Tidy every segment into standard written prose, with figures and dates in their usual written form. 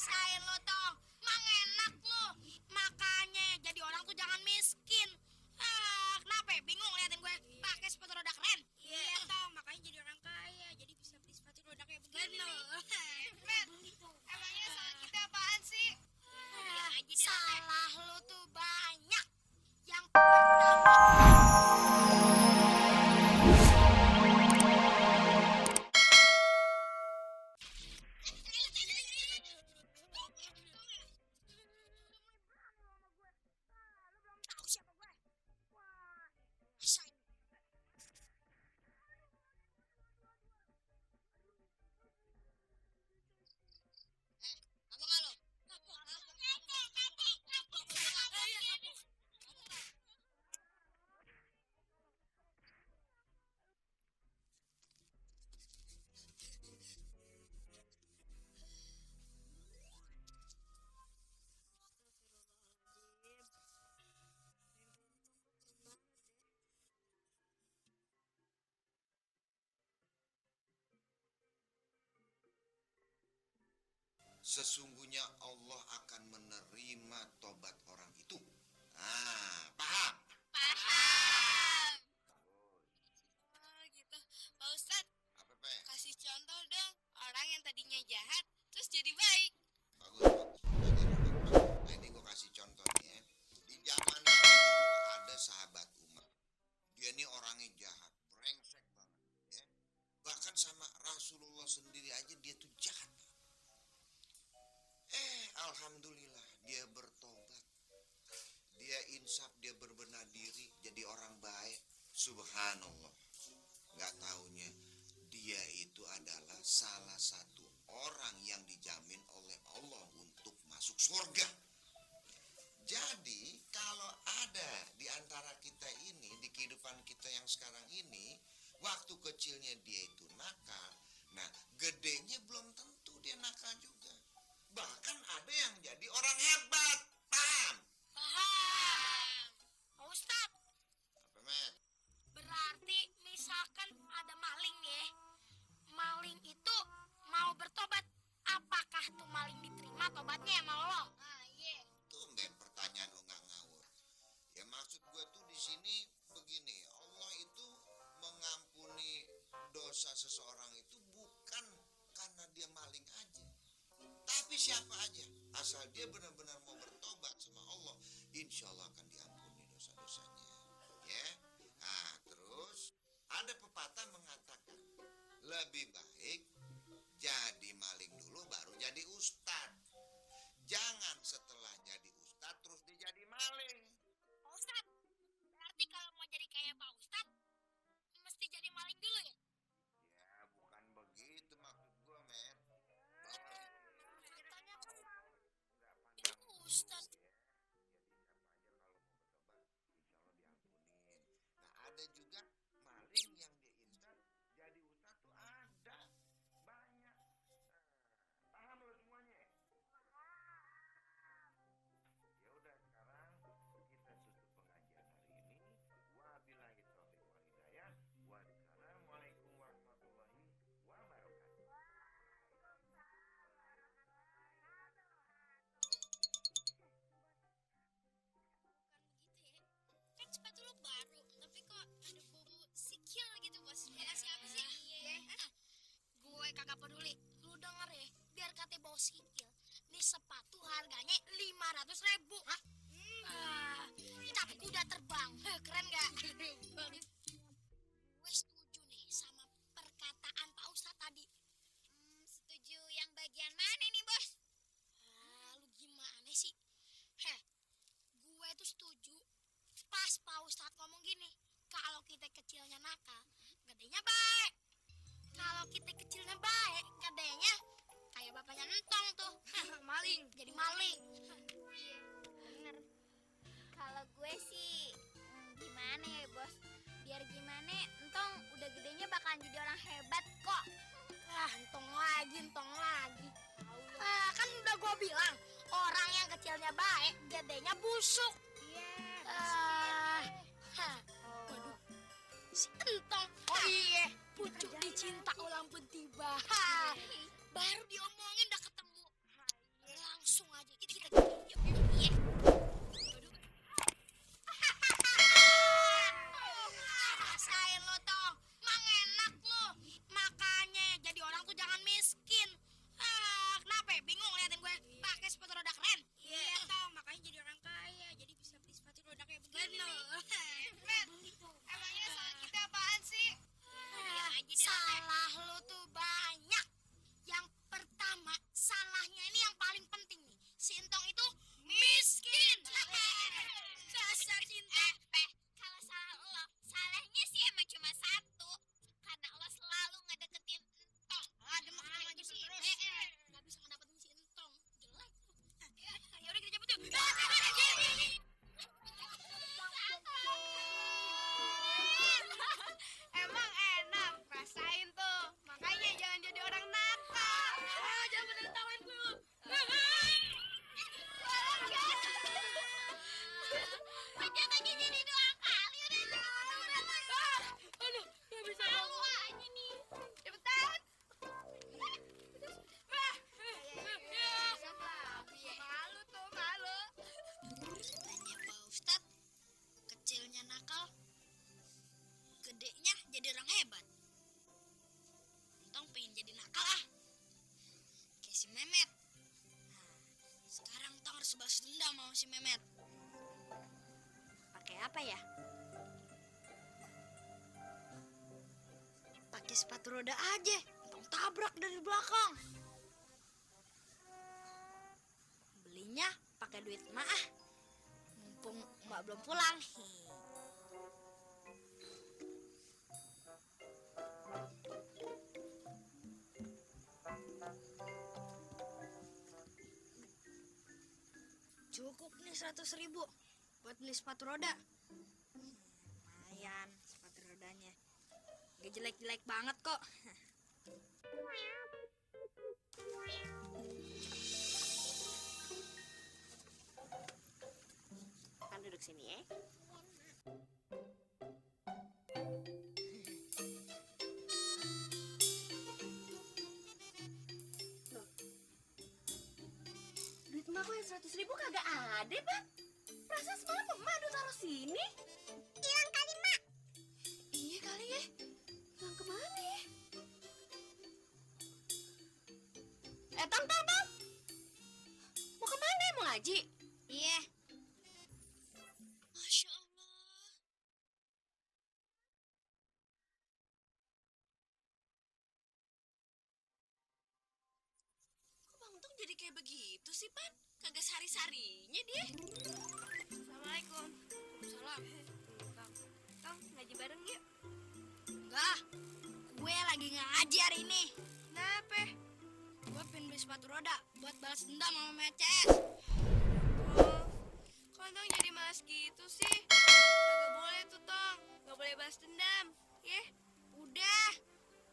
rasain lo tong, mang enak lo. Makanya jadi orang tuh jangan miskin. Kenapa ya? Bingung liatin gue pakai sepatu roda keren. Iya tong, makanya jadi orang kaya, jadi bisa beli sepatu roda kayak begini nih. Met, emangnya salah kita apaan sih? Salah lo tuh banyak. Yang tahu siapa gue? Wah, rasain. Ngomong lo? Sesungguhnya Allah akan menerima tobat orang itu. Paham? Paham. Oh gitu. Pak Ustadz, Apa, Pe? kasih contoh dong orang yang tadinya jahat terus jadi baik. Bagus, bagus. Nah, ini gue kasih contoh nih ya. Di zaman Nabi dulu ada sahabat Umar. Dia ini orangnya jahat, brengsek banget. Ya. Bahkan sama Rasulullah sendiri aja dia tuh jahat. Alhamdulillah dia bertobat. Dia insaf, dia berbenah diri jadi orang baik. Subhanallah. Gak taunya dia itu adalah salah satu orang yang dijamin oleh Allah untuk masuk surga. Jadi kalau ada di antara kita ini, di kehidupan kita yang sekarang ini, waktu kecilnya dia itu nakal, nah gedenya belum tentu dia nakal juga. Bahkan ada yang jadi orang hebat. Paham? Paham. Pak Ustadz, Apa, Met? berarti misalkan ada maling nih ya. Maling itu mau bertobat. Apakah tuh maling diterima tobatnya sama Allah? Iya. Tumben pertanyaan lo nggak ngawur. Ya maksud gue tuh di sini begini, Allah itu mengampuni dosa seseorang itu bukan karena dia maling aja. Tapi siapa aja, asal dia benar-benar mau bertobat sama Allah, insya Allah akan diampuni dosa-dosanya. Ya, nah terus ada pepatah mengatakan lebih baik jadi maling dulu baru jadi ustadz. Jangan setelah jadi ustadz terus dia jadi maling. Pak Ustadz, berarti kalau mau jadi kayak Pak Ustadz, mesti jadi maling dulu ya? Ya bukan begitu maksud gue, Met. Ceritanya kan Nggak itu pandang dulu, Ustadz. ya. Jadi siapa aja kalau mau bertobat insya Allah diampunin. Nah ada juga maling yang dia instan jadi ustadz tuh ada banyak. Nah, paham lo semuanya? Ya udah sekarang kita tutup pengajian hari ini. Wabillahi taufiq wal hidayah. Wassalamualaikum warahmatullahi wabarakatuh. Bukan begitu ya. Kan sepatu lo baru, tapi kok ada bau sikil gitu, Bos. Ya, siapa sih? Iya. Gue kagak peduli. Lu denger ya, biar kata bau sikil. Nih sepatu harganya 500.000. Hah? Cap kuda terbang. Keren gak? Gue setuju nih sama perkataan Pak Ustadz tadi. Setuju yang bagian mana nih, Bos? Lu gimana sih? Gue tuh setuju pas Pak Ustadz ngomong gini, kalau kita kecilnya nakal, gedenya baik. Kalau kita kecilnya baik, gedenya kayak bapaknya Entong tuh. Maling, jadi maling. Iya, bener. Kalau gue sih gimana ya bos? Biar gimana, entong udah gedenya bakalan jadi orang hebat kok. Entong lagi, entong lagi. Kan udah gue bilang, orang yang kecilnya baik, gedenya busuk. Iya. Waduh, si Entong. Oh iya, pucuk dicinta ulang pun tiba. Baru diomongin udah ketemu. harus balas dendam sama si Memet. Pakai apa ya? Pakai sepatu roda aja. Untung tabrak dari belakang. Belinya pakai duit emak ah. Mumpung emak belum pulang. Cukup nih 100.000 buat beli sepatu roda. Lumayan sepatu rodanya. Gak jelek-jelek banget kok. Kan duduk sini ya. Duit emak kok yang 100.000 kagak ada, Bang. Perasaan semalam emak udah taruh sini. Hilang kali, Mak. Iya kali ya. Hilang kemana ya? Tong. Mau kemana? Mau ngaji? Iya. Masya Allah. Kok Bang Tung jadi kayak begitu sih, Pan? Kagak sari-sarinya dia. Assalamualaikum. Salam. Tong, ngaji bareng yuk. Enggak. Gue lagi ngaji hari ini. Kenapa? Gue pengen beli sepatu roda buat balas dendam sama Meces. Oh, kok Tong jadi malas gitu sih? Kagak boleh tuh, Tong. Gak boleh balas dendam. Ya, udah.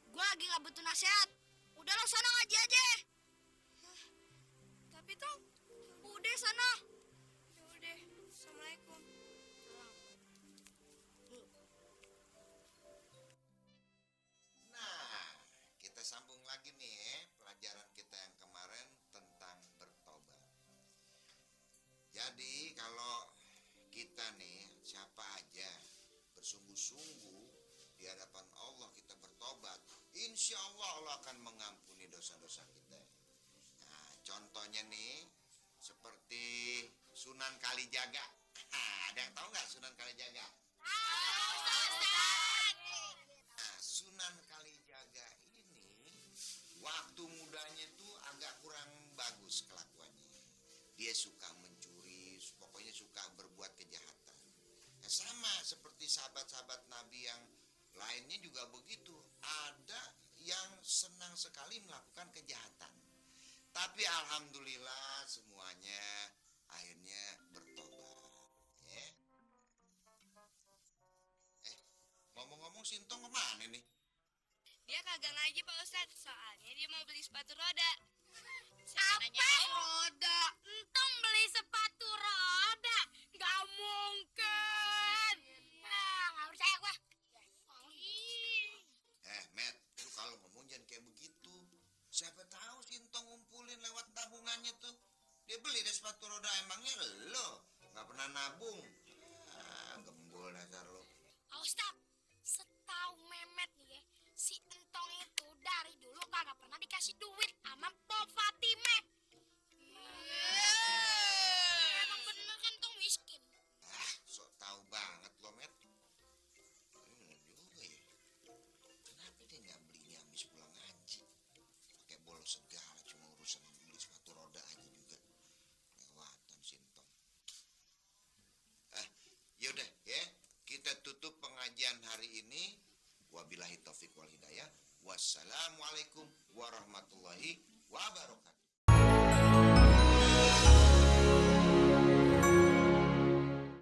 Gue lagi gak butuh nasihat. Udah lo sana ngaji aja. Tapi Tong, udah sana. Ya udah. Assalamualaikum. Nah, kita sambung lagi nih ya, pelajaran kita yang kemarin tentang bertobat. Jadi kalau kita nih, siapa aja bersungguh-sungguh di hadapan Allah kita bertobat, insya Allah Allah akan mengampuni dosa-dosa kita. Nah, contohnya nih, seperti Sunan Kalijaga. Ada yang tahu nggak Sunan Kalijaga? Nah, Sunan Kalijaga ini waktu mudanya tuh agak kurang bagus kelakuannya. Dia suka mencuri, pokoknya suka berbuat kejahatan. Nah, sama seperti sahabat-sahabat Nabi yang lainnya juga begitu. Ada yang senang sekali melakukan kejahatan. Tapi alhamdulillah semuanya akhirnya bertobat. Ya. Ngomong-ngomong Sintong kemana nih? Dia kagak ngaji Pak Ustadz, soalnya dia mau beli sepatu roda. Apa? Roda. Entong beli sepatu roda. Gak mungkin. Nah, gak percaya gua. Matt, lu kalau ngomong jangan kayak begitu. Siapa tahu Sintong ngumpulin lewat tabungannya tuh. Dia beli deh sepatu roda, emangnya lo nggak pernah nabung. Gembul dasar lo.